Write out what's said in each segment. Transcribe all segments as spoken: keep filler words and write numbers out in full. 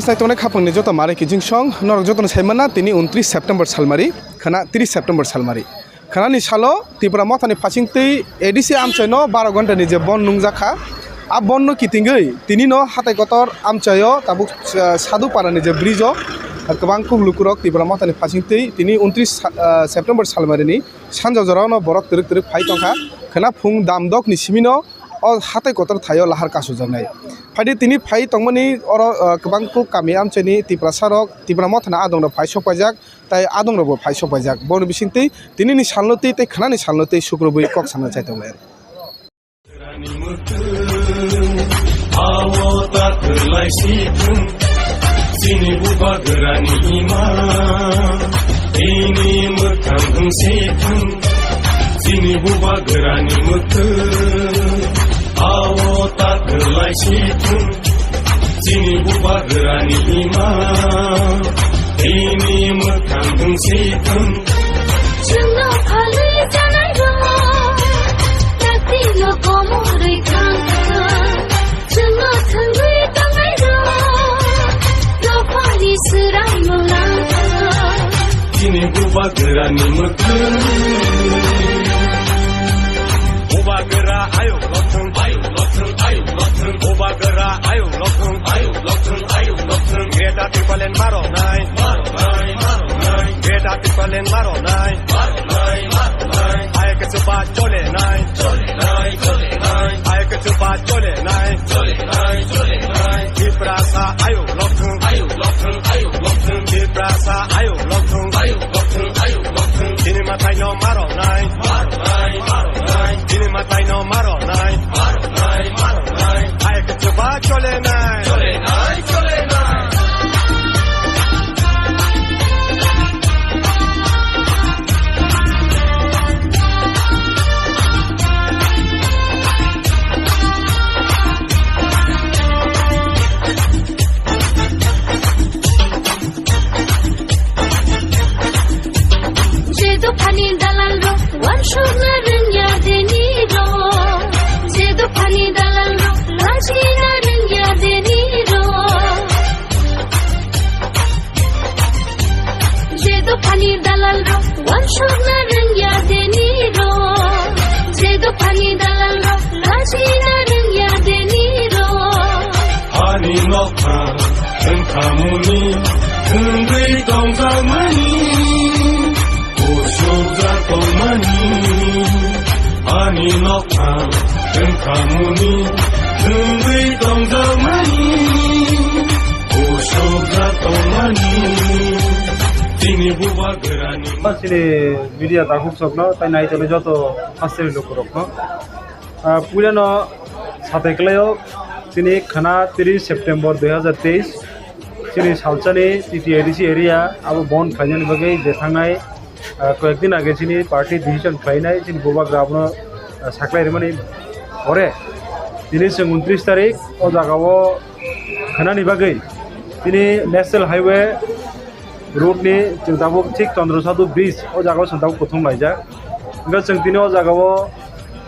Sai tongnai khapangni joto mari kijing song norok jotono sai manna tini untris September salmari khana tris September salmari. Khanani salo Tipra Mothani phasingtwi A D C amchaino baro ghontani je bon nungjakha, a bonno kitingwi tinino hatai kotor amchaio tabuk, ah, Sadhu Parani je bridge-o kwbang kuk lukurok Tipra Mothani phasingtwi tini untris sa-, ah, September salmarini sanja jorano borok twrwk twrwk phai tongkha. Khana phung damdokni simino o hatai kotor thaio lahar kasujaknai. Phaidi tini phai tongmani oro, ah, kwbang kuk kami amchaini Tiprasarok, Tipra Mothani adongrok phai sokpaijak. Tai adongrokbo phai sokpaijak. Boni bisingtwi tinini salno twi tei khanani salno twi sukrubwi kok sana chai tonglai. Awo ta kwlai si thung, chini bubagrani ima, ini mwkhang hung si thung, chini bubagrani mwkhang, awo ta kwlai si thung. Chini bubagrani ima, ini mwkhang hung si thung. Chwngno phalwi janai rok, taktino komorwi thang thang. Chwngno thangwi tangnai rok, dophani swrang mwlang thang. Chini bubagrani mwkhang. Bubagra ayuk lothung, ayuk lothung, ayuk lothung. Bubagra ayuk lothung, ayuk lothung, ayuk lothung. Greater Tipraland maro nai, maro nai, maro nai. Greater Tipraland maro nai, maro nai, maro nai. Ayuk chuba chole nai, chole nai, chole nai. Ayuk chuba chole nai, chole nai, chole nai. Tiprasa ayuk lothung, ayuk lothung, ayuk lothung. Tiprasa ayuk lothung, ayuk lothung, ayuk lothung. Chini mwtaino maro nai, maro nai, maro nai. Chini mwtaino maro nai, maro nai, maro nai. Ayuk chuba chole nai, chole nai, chole nai. Je dophani dalal rok, wansukna rwngya deni rok. Je dophani dalal rok, lachina rwngya deni rok. Je dophani dalal rok, wansukna rwngya deni rok. Je dophani dalal rok, lachina rwngya deni rok. Ani nokha wngkhamuni wngwi tongjakmani, kusukjak tongmani. Ani nokha wngkhamuni wngwi tongjakmani, kusukjak tongmani. Chini bubagrani. Chini media takhuk sokno tai nai tole joto hasteni lukurokno. Ah, puilano satai kwlaio chini khana tris September dui hazar teis, chini salsani T T A D C area abo bon khlainani bagwi je thangnai, ah, koyekdin age chini party decision khlainai chini bubagra abono, ah, saklai rimani pore tini chwng untris tarik o jagao khanani bagwi chini National Highway road ni chwng tabuk thik Chandra Sadhu bridge o jagao chwng tabuk kuthum laijak. Hwnkhe chwng tini o jagao,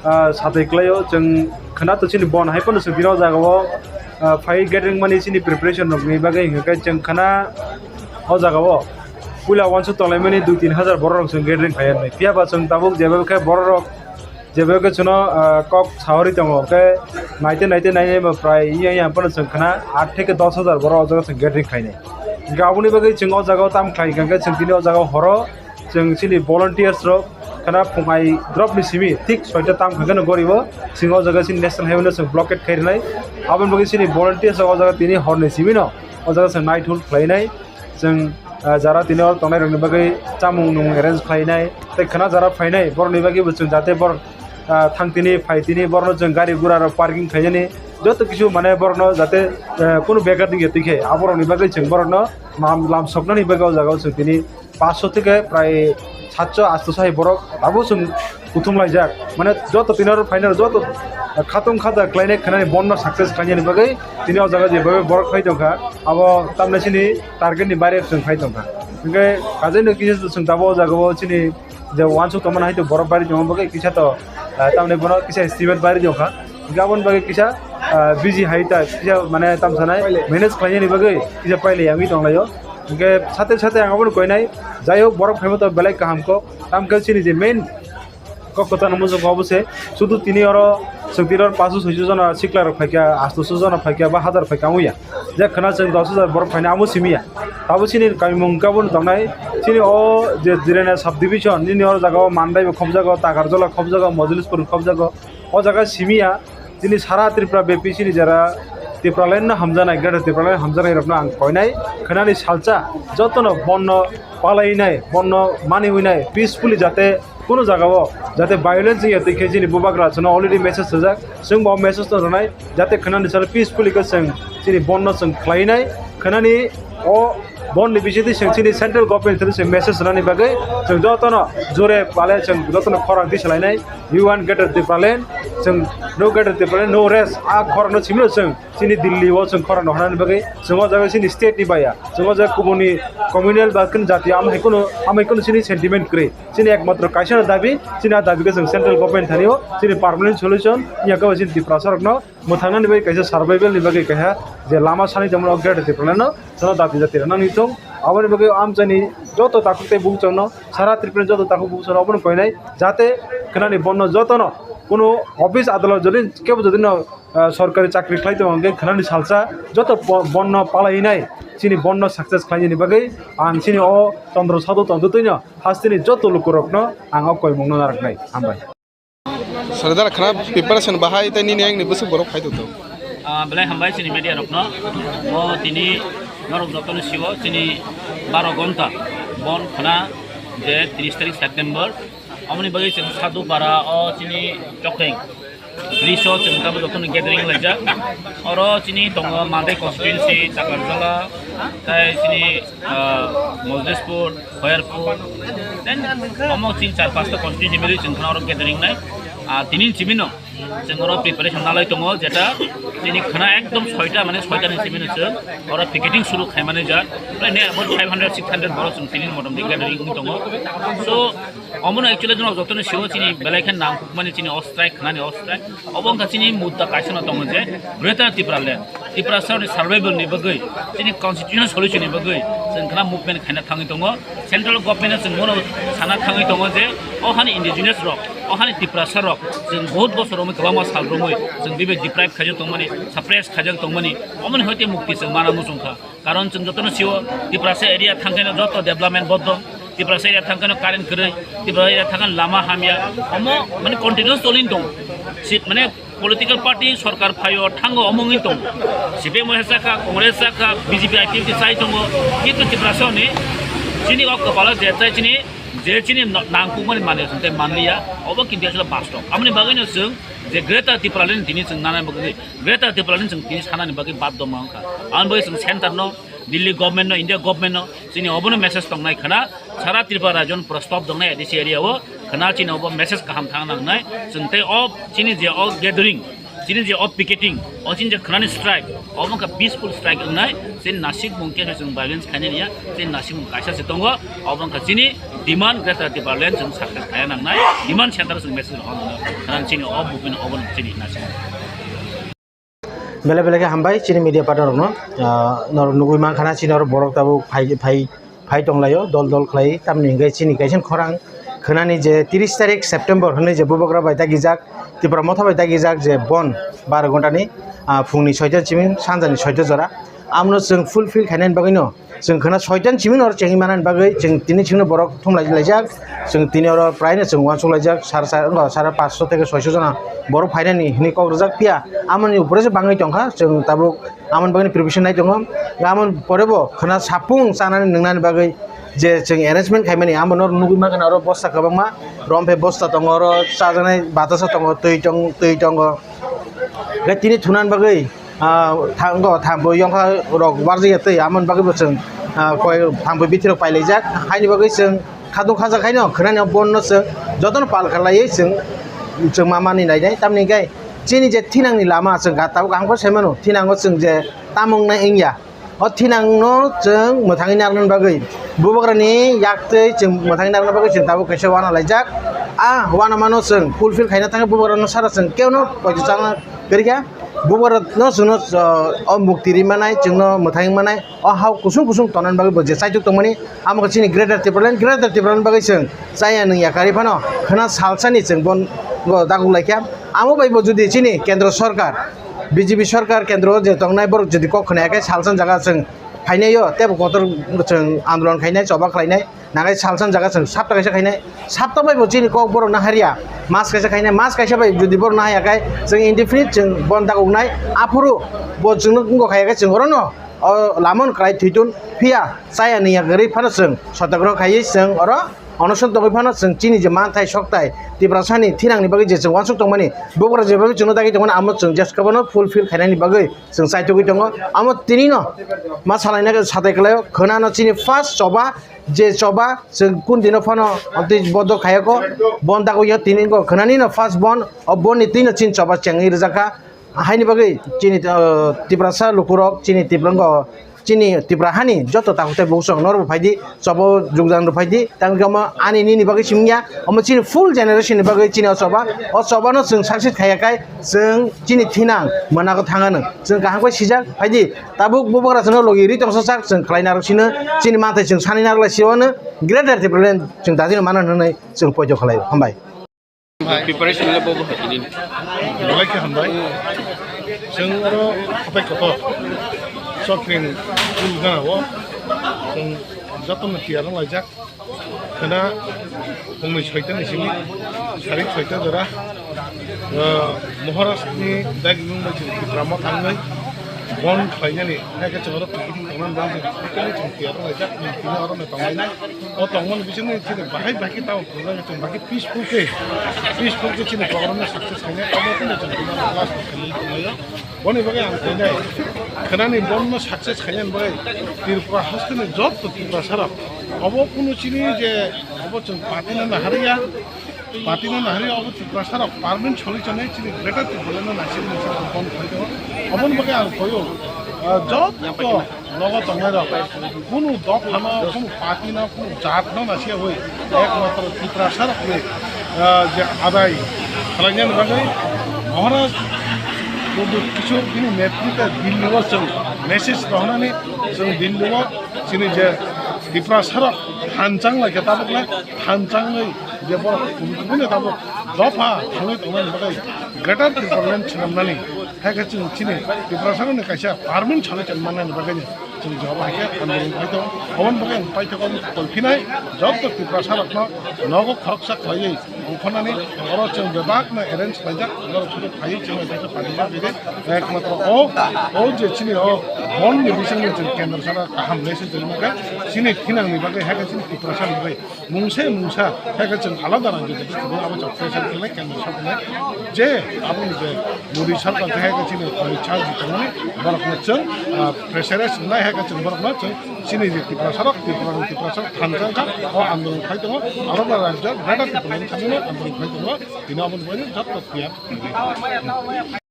ah, satai kwlaio, chwng khwna to chini bon hai phano chwng tini o jagao, ah, phai gathering mani chini preparation rokni bagwi hwnkhe chwng khwna o jagao puila uansuk tonglaimani dui tin hajar borok rok chwng gathering khai anwi. Phiya ba chwng tabuk jeba khe borok rok Jebe khe chwngno, ah, kok sahori tongo, hwnkhe naite naite nainai bo prai iya iya phano chwng khwna aat theke dos hajar borok o jaga chwng gathering khlainai. Hwnkhe aboni bagwi chwng o jaga o tam khlai hwnkhe chwng tini o jaga o horo chwng chini volunteers rok khwna phungai drop ni simi thik soita tam khankhe no gori o chwng o jaga chini national highway no chwng blockade khai rwnai. Aboni bagwi chini volunteers rok o jaga tini hor ni simi no o jaga chwng night hold khlainai. Chwng, ah, jara tini oro tongnai rokni bagwi chamung nung arrange khlainai tei khwna jara phainai borokni bagwi bo chwng jate borok, ah, thang tini phai tini borokno chwng gari gura rok parking khlainani joto kisu mane borokno jate, eh, kunu begar wngya twi khe aborokni bagwi chwng borokno lam, lam soknani bagwi o jaga o chwng tini paanch sho theke prai satso asto sai borok abo chwng kuthum laijak. Mane joto tini oro phainai joto khatung khata khlainai khanani bondo success khlainani bagwi tini o jaga je bagwi borok phai tongkha, abo tamni chini target ni baire chwng phai tongkha. Hinkhe kajaino kisa chwng tabuk o jaga o chini je uansuk tongmani hai to borok bari tongma bagwi kisa to, ah, tamni bono kisa estimate bari tongkha. Hinkhe aboni bagwi kisa, ah, busy hai ta kisa mane tam sanai manage khlainani bagwi kisa pailai yangwi tonglaio. Hinkhe sate sate ang abono koinai, jai hok borok phaima to belai kaham kok. Tamkhe chini je main kok kwchangno muchung kok obo se, sudu tini oro chwng tini oro paanso soiso jona sikla rok phaikha, astoso jona phaikha ba hazar phaikha wngya. Je khwna chwng dos hazar borok phaina amo simiya. Abo chini kamimung khe abono tongnai, chini o je Jirania sub division, nini oro jaga o Mandai bo khobjago, Takarjola khobjago, Mojolispur khobjago. O jaga simiya, chini sara Tripura bepi chini jera Tipraland no hamjanai, Greater Tipraland hamjanai rokno ang koinai, khwnani salsa jotono bonno palainai, bonno maniwinai, peacefully jate kuno jaga o jate violence wngya twi khe chini bubagra chwngno already message rijak, chwng bo message no rwnai, jate khwnani salo peacefully khe chwng chini bonno chwng khlainai, khwnani o bond ni bisingtwi chwng chini central government thani chwng message rwnani bagwi chwng jotono jore pale chwng jotono khorang tisalainai, "We want Greater Tipraland," chwng "No Greater Tipraland, no rest," a khorangno simino chwng chini Delhi o chwng khorangno hwnani bagwi chwng o jaga chini state ni baya, chwng o jaga kubuni communal ba kunu jati amo hai kunu, amo hai kunu chini sentiment kwrwi. Chini ekmatro kaisa no dabi, chini a dabi khe chwng central government thani o chini permanent solution wngya khe chini Tiprasa rokno mwthangnani bagwi kaisa survival ni bagwi kaisa je lama sani tongmani o Greater Tipraland no chwngno dabi jati rwnani tong. Aboni bagwi amchaini joto takhuk tei bukhukchangno, sara Tripura ni joto takhuk bukhukchangno obono koinai, jate khwnani bonno jotono kuno office adalat jodi kebo jodi no, ah, sorkari chakri khlai tongo hwnkhe khwnani salsa joto bo-, bonno palainai chini bonno success khlainani bagwi ang chini o Chandra Sadhu tongtwtwino hasteni joto lukurokno ang o koimungno narwknai. Hambai. Sardar khana preparation bahai tei nini ayang ni bwswk borok khai tongthok. Ah, belai hambai chini media rokno. Mo tini norok jotono siwo chini baro gonta bon khana je tris tarik September. Amoni bagwi chwng Sadhu Para o chini Chokreng bridge o chwng tamo jotono gathering laijak. Oro chini tongo Mandai constituency, Takarjala, tei chini, ah, Mojolispur, Khairpur, then omo chini char pasta constituency mili chwng khana oro gathering nai. Ah, tini chimino chwng oro preparation nalai tongo, jeta chini khana ekdom soita, mane soita ni chimino chwng oro picketing suru khaimani jak. Prai ne abo five hundred, six hundred borok chwng tini motamti gathering wng tongo. So, omono actually jono jotono siwo chini belai khe nangkukmani chini o strike, khanani o strike. Obo wngkha chini mudda kaisa no tongo je Greater Tipraland, Tiprasa ni survival ni bagwi, chini constitutional solution ni bagwi chwng khana movement khaina thangwi tongo. Central government no chwng bono sana thangwi tongo je o hani indigenous rok, o hani Tiprasa rok chwng bahut bosor romwi kwbangma sal romwi chwng bibe deprive khaijak tongmani, suppress khaijak tongmani, omoni hoite mukti chwng mana muchungkha. Karon chwng jotono sio Tiprasa area thangkhe no joto development boddo, Tiprasa area thangkhe no current kwrwi, Tiprasa area thangkhe no lama hamya, omo mane continuous cholin tongo. Si mane political party sorkar phaio thango omo wngwi tongo. C P M wngwi sakha, Congress sakha, B J P I P F T sai tongo, kintu Tiprasa ni chini o kwpalo je tai chini je chini no-, nangkukmani manwi chwng tei manliya, obo kintu asle bastob. Amoni bagwino chwng je Greater Tipraland tini chwng nanai bagwi, Greater Tipraland chwng tini sanani bagwi baddo ma wngkha. Amoni bagwi chwng center no, Delhi government no, India government no, chini obono message tongnai khana, sara Tripura rajyon pura stop tongnai A D C area o, khana chini obo message kaham thang nangnai, chwng tei o chini je o gathering, chini je o picketing, o chini je khanani strike, obo wngkha peaceful strike wngnai, chini nasikmung khe chwng violence khainani ya, chini nasikmung kaisa se tongo, obo wngkha chini demand Greater Tipraland chwng success khaiya nangnai, demand center chwng message rohor nangnai, khana chini o movement obo chini nasikmung. Belai belai khe hambai chini media partner rokno, ah, norok nugwi mankha na chini oro borok tabuk phai, phai, phai tonglaio dol dol khlai, tamni hwnkhe chini kaisa khorang khwnani je tris tarik September hwnwi je bubagra bai dagijak, Tipra motha bai dagijak je bon baro ghonta ni, ah, phungni soita chiming sanjani soita jora, amno chwng fulfill khainani bagwino chwng khwna soitan simi nor chengwi manani bagwi chwng tini chwngno borok thum lai laijak. Chwng tini oro praino chwng uansuk laijak sara, sara, sara paanch sho theke soi sho jona borok phainani hinwi kok rwjak, phiya amoni upore se bangwi tongkha. Chwng tabuk amoni bagwi preparation nai tongo. Amoni pore bo khwna sapung chanani nwngnani bagwi je chwng arrangement khaimani amo nor nugwi mankha oro bosta kwbangma romphai bosta tongo, oro chajaknai batasa tongo, twi tong-, twi tongo. Hwnkhe tini thunani bagwi, ah, thango, thangbwi yongkha rok warjak ya twi, amoni bagwi bo chwng, ah, koi thangbwi bithi rok pailaijak. Haini bagwi chwng Khaduk khajak haino khwnani o bonno chwng jotono pal khlaiwi chwng, chwng ma manwi nainai. Tamni hwnkhe chini je thinangni lama chwng ga tabuk ang bo sai mano, thinango chwng je tamung nai wngya. O thinangno chwng mwthangwi narwknani bagwi, bubagrani yaktwi chwng mwthangwi narwkna bagwi chwng tabuk kaisa uanalaijak. A uanamano chwng fulfill khaina thangwi bubagrano sara chwng kebono poito chana kwrwikha. Bubagrano chwngno, o, o mukti ri manai, chwngno mwthangwi manai, o hao kusung kusung tongnani bagwi bo je chaitok tongmani, amo khe chini Greater Tipraland, Greater Tipraland bagwi chwng chaya nungya karwi phano khwna salsani chwng bo dakhuk laikha. Amo bai bo jodi chini Kendra Sarkar, B J P sarkar kendro o je tongnai borok jodi kok khwnaya khe salsa jaga chwng phainai o, tebo kotor chwng andolon khainai, choba khlainai, nagai salsa jaga chwng sapta kaisa khainai, sapta bai bo chini kok borok naharya, mas kaisa khainai, mas kaisa bai jodi borok nahaya khe chwng indefinite chwng bon dagoknai, aphuru bo chwngno wngkha khe chwng orono o lamano kwlai thwitun phiya chaya nungya kwrwi phano chwng sotagroho khaiwi chwng oro onoson tongwi phano chwng chini je manthai sokthai Tiprasani thinangni bagwi je chwng uansuk tongmani, bubagra je bagwi chwngno dagi tongmani, amo chwng jeskabano fulfill khainani bagwi chwng chaitugwi tongo. Amo tinino ma salaina satai kwlaio, khwnano chini first choba, je choba chwng kun dino phano tei bodo khayako, bon dagwi tini wngkha khwnanino first bon, o bonni twino chini choba chengwi rwjakha. Haini bagwi chini, o, Tiprasa lukurok, chini Tiprasa, chini Tipra hani joto takhuk tei bukhuk norok bo phaidi, chobo jukjan rw phaidi, tamo khe omo ani nini bagwi simi ya, omo chini full generation ni bagwi chini o choba, o choba no chwng success khaiya khai chwng chini thinang manago thangano chwng kaham khe sijak phaidi, tabuk bubagra chwngno logi ri tongsa sak chwng khlai narok sino chini manthai chwng sani narok lai sio no Greater Tipraland chwng dajino mano hwnwi chwng poito khlai o. Hambai. Preparation le bobo hai din. Belai khe hambai. Chwng oro hatai kotor. Chokring kul gana o. Chwng jotono tiyar wng laijak. Khwna phungni soita ni simi, sarik soita jora, ah, Maharashtra ni dagimung bai chwng Tipra Motha wngwi bon khlainani, hai khe chwng oro tongmani bagwi chwng tiyar wng laijak, chwng tini oro no tonglainai. O tongmani bisingtwi chini bahai bahai khe tamo phunukjagwi chwng bahai khe peaceful khe, peaceful khe chini program no success khainai, obo kheno chwng tini oro last khainai tonglaio. Boni bagwi ang khainai, khwnani bonno success khainani bagwi Tripura hasteni jotto Tiprasarok obo kunu chini je obo chwng party no naharya, party no naharya obo Tiprasarok permanent solution chini greater Tipraland no naisingni saka bon khlai tongo. Oboni bagwi ang koyo, ah, jotto nogo tongnai rok, kunu dophano, kunu party no, kunu jat no nasiya hui, ekmatro Tiprasa rok ni, ah, je adai khlainani bagwi Maharaj Pradyut Kishore bini netritwe Delhi o chwng message rohornani, chwng Delhi o chini je Tiprasa rok thanchang lai khe tabuk le thanchangwi je borok kubui kubui no tabuk dopha thangwi tongnani bagwi Greater Tipraland swnamnani, hai khe chwng chini Tiprasa rok ni kaisa permanent solution mannani bagwi ni. Chwng jawab hai khe andolon khai tongo. Oboni bagwi ang paithago tongphinai joto Tiprasa rokno nogo khoroksa khlaiwi ongkhornani oro chwng bebakno arrange khlaijak, norok sudu phaiwi chwng bai khe pajak bini ekmatro o, o je chini o bondni bisingtwi chwng kendro sara kaham message rwmani khe chini thinangni bagwi hai khe chini Tiprasa ni bagwi mungsa mungsa hai khe chwng alada rajyo je chwng abo chwng pressure khlai kendro sara je aboni je Modi sarkar je hai khe chini Amit Shah ji tongmani borokno chwng, ah, pressure wngnai hai khe chwng borokno chwng chini je Tiprasa rok, Tripura ni Tiprasa rok thansa wngkha, o andolon khai tongo, aro ba rajyo Greater Tipraland thangmani andolon khai tongo, tini aboni bagwi joto tiyar.